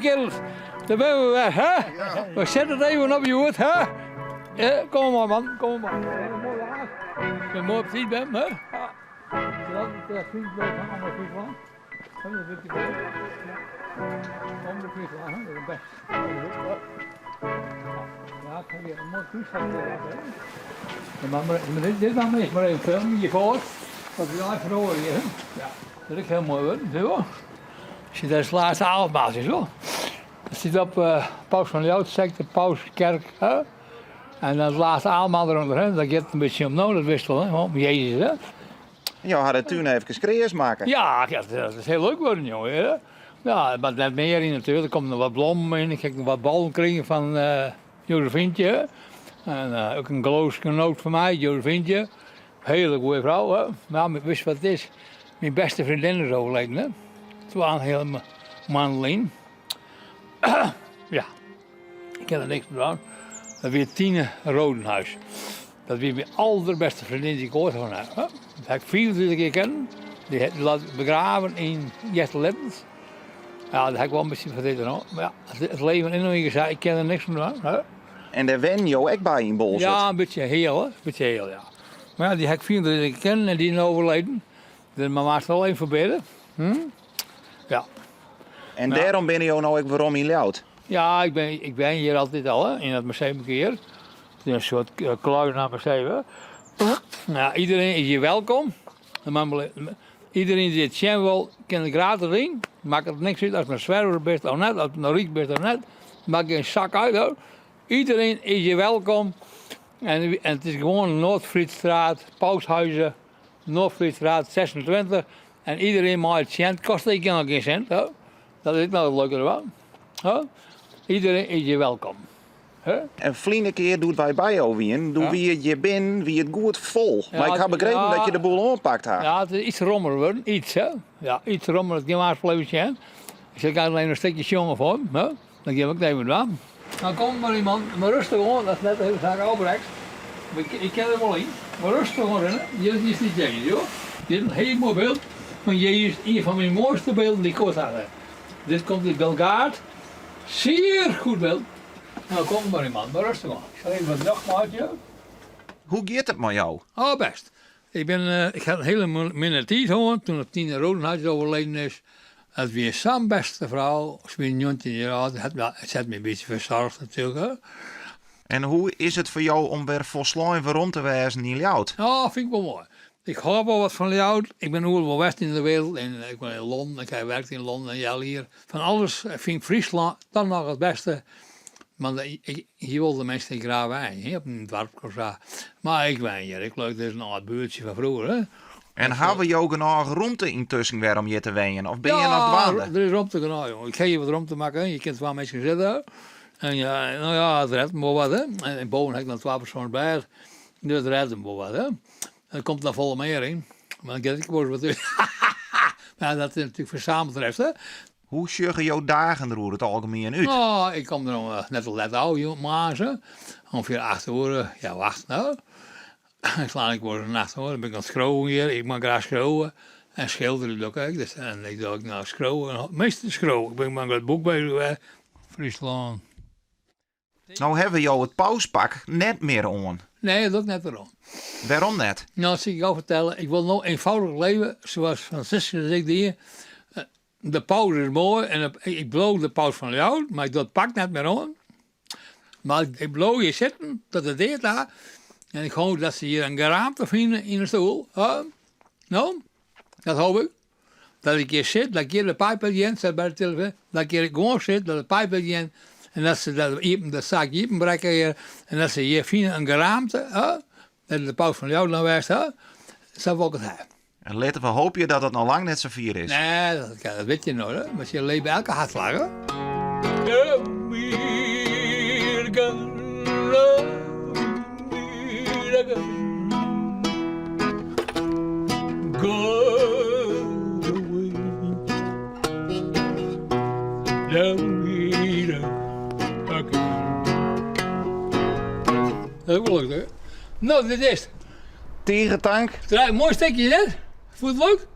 weer kerels. Daar ben we weer, hè? We zetten het even op je hoed, hè? Ja, kom maar man, kom maar. Ik ben mooi op tijd ben, hè? Ja. Dat is vriend van Omroep Friesland. Dat is een Omroep Friesland, hè? Dat is best. Ja, ik heb hier een mooi kruisvat. Maar, maar, dit, dit maar maar even filmen, je voor. Wat we daar verloren hier, hè? Ja. Dat is heel mooi worden, zie je wel. Zit daar het laatste avondmaal, is wel. Dat zit op uh, Paus van Jood, secte, Pauskerk. Hè? En dan het laatste avondmaal eronder, hè? Dat gaat een beetje om nou, dat wist wel, hè? Om Jezus, hè? Jo ha de tún efkes kreas makke. Ja, dat is heel leuk worden, jongen. Hè? Ja, maar net meer in natuurlijk. Er komt nog wat blommen in. Ik heb nog wat ballen gekregen van uh, Josefientje. En uh, ook een geloofsgenoot van mij, Josefientje. Hele goede vrouw, hè? Maar wist wat het is? Mijn beste vriendin is overleden, hè? Toen waren hele maanden Ja, ik heb er niks meer aan. Dat weer Tine Rodenhuis. Dat wie mijn allerbeste vriendin die ik ooit van heb. Dat heb ik 24 keer kennen. Die heb ik laten begraven in Easterlittens. Ja, daar heb ik wel een beetje verdriet hoor. Maar ja, het leven in nog gezegd, ik ken er niks van aan. Hè? En dêr wen jo ek by yn Boalsert? Ja, een beetje heel, hè. Een beetje heel, ja. Maar ja, die heb ik 24 keer kennen en die is overleden. Dus maar maakt wel even proberen. Hm? Ja. En dêrom binne jo no ek werom yn Ljouwert? Ja, ik ben hier altijd al, hè, in het museum hier. Het is een soort kluis naar museum. Nou, iedereen is hier welkom. Iedereen die het zien wil, kan er gratis in. Maakt het niks uit als je een zwerver bent of net, als je nog rijk bent of net. Maakt geen zak uit hoor. Iedereen is hier welkom. En het is gewoon Noordvlietstraat, Paushuizen, Noordvlietstraat 26. En iedereen mag het cent, kost ik nog geen cent. Hoor. Dat is nou het leuke ervan. Hoor. Iedereen is hier welkom. Hè? En ferline kear doe't wy by jo wienen, doe Ja. wie it hjir binnen, wie it goed fol. Ja, Mar ik ha begrepen ja. dat je de boel oanpakt ha. Ja, het is iets rommer worden, iets hè. Ja, iets rommer, het geen blijven zien. Ik zeg alleen een stukje jongen voor hem, hè. Dan geef ik het even aan. Dan komt maar iemand, maar rustig hoor, dat is net even zaak Albrecht. Maar ik ken er wel in. Maar rustig hoor, hè. Dit is niet Jezus, hoor. Dit is een heel mooi beeld van Jezus, een van mijn mooiste beelden die ik ooit had. Dit komt uit Belgaard. Zeer goed beeld. Nou, kom maar iemand, maar rustig aan. Ik zal even wat nachtmaatje. Hoe giet it mei jo? Oh, best. Ik had een hele minne tiid hân toen het Tine Rodenhuis overleden is. Dat wie sa'n beste frou. Se wie 19 jaar âld. Het hat my in bytsje fersoarge natuerlik. Hè. En hoe is it foar jo om wer folslein werom te wêzen yn Ljouwert? Oh, fyn ik wol moai. Ik hâld wol wat fan Ljouwert. Ik bin oeral wol west yn de wereld. En ik bin yn Londen, ik ha werkt yn Londen en healjier. Fan alles fyn ik Fryslân toch noch it bêste. Want hier wolle de minsken graach wenje, hè, op in doarp of sa. Mar ik wen hjir ek leuk, dit is in âld buertsje fan froeger. Hè. En hawwe jo genôch romte yntusken wer om hjir te wenjen of binne je noch Ja, dwaande? der is romte genôch, jongen. Ik ha hjir wat romte makke, je kinne twa minsken sitte. En ja, no ja, it rêdt wol wat, hè. En boven ha ik noch twa persoanen bêd, dus it rêdt him wol wat, hè. Der komt noch folle mear yn, mar dan giet ek wolris wat út. Mar dat is natuerlik fersameld rest, hè. Hoe sjogge jo dagen der oer it algemien út? No, ik kom der no net te let ôf jûn, moarns, hè. Ungefear acht oere, ja, wacht no. Ik slaan ek wolris in nacht oer, dan bin ik oan it skriuwen hjir. Ik mei graach skriuwe en skilderje doch ik ek. Dus, en ik doch ek noch skriuwe, meastal skriuwe. Ik bin mei in grut boek bezig, Fryslân. No hawwe jo it pauspak net mear oan. Nee, dat doch ik net wer oan. Wêrom net? No, dat sil ik jo fertelle. Ik wol no eenvoudig leve, soas Franciscus ek die. De paus is moai en ik bliuw de paus fan Ljouwert, mar ik doch it pak net mear oan. Mar ik bliuw hjir sitten tot de dea ta en ik hoop dat se hjir in geraamte fine yn 'e stoel. No, dat hoop ik. Dat ik hjir sit, dat ik hjir de pijp útgean, set by de telefoan, dat ik hjir gewoan sit, dat de pijp útgean en dat se dat iepen, de saak iepenbrekke hjir en dat se hjir fine in geraamte, dat de paus fan Ljouwert noch west hat, sa wol ik it ha. En litte we hoopje dat it noch lang net safier is. Nee, dat wit je nooit, hè. Mar je leve elke hartslag, hè. Dat is leuk, hè? No, dit is. Tige tank. Moai stikje, net? Fûn it leuk?